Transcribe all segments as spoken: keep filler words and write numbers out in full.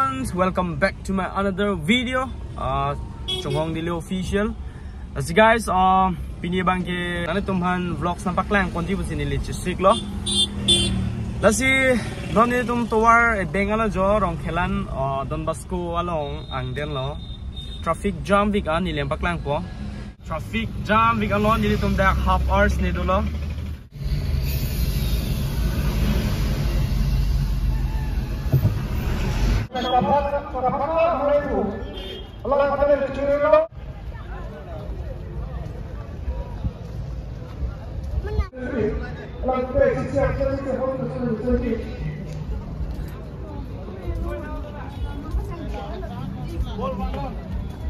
Friends, welcome back to my another video. Uh, Chonghong Dili Official. Lasi guys, uh, pini abangke nanglitum aphan vlogs nangpaklang ponji pusi neli chesiklo. Lasi non nelitum tovar, eh, Bangalore jo Rongkhelan, uh, Don Bosco along angdeng lo. Traffic jam vik an neli nangpaklangpo. Traffic jam vik along nelitum dak half hours ne dolo.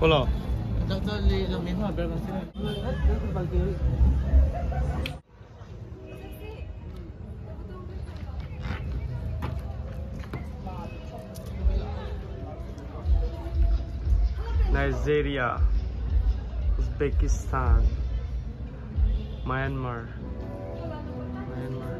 Hola. Nigeria, Uzbekistan, Myanmar, Myanmar.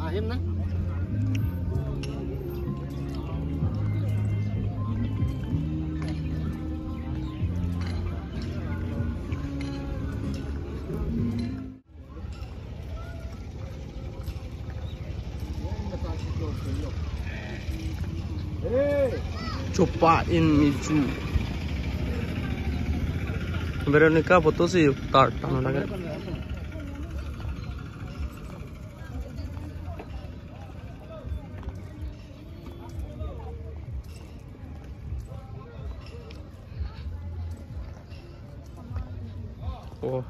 Ahim na? Chupa in Michu. Veronica photo si tar tang lagi. Oh.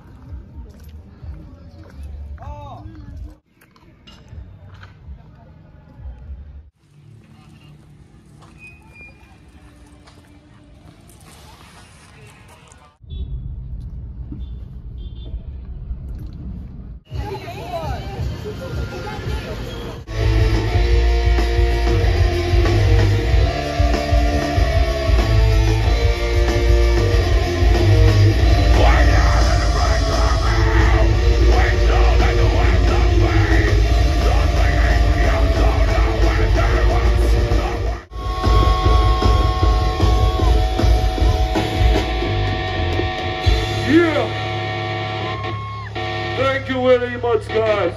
Yeah. Thank you very much, guys.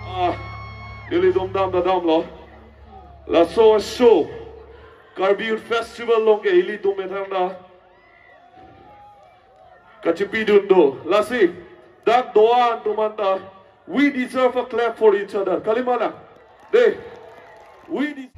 Ah, ilitum damdamlo. Laso a-show Karbi Youth Festival along ke ilitum methang ta kachipidun do. Lasi dak do-an atum anta, we deserve a clap for each other. Kali ma na? De. We de-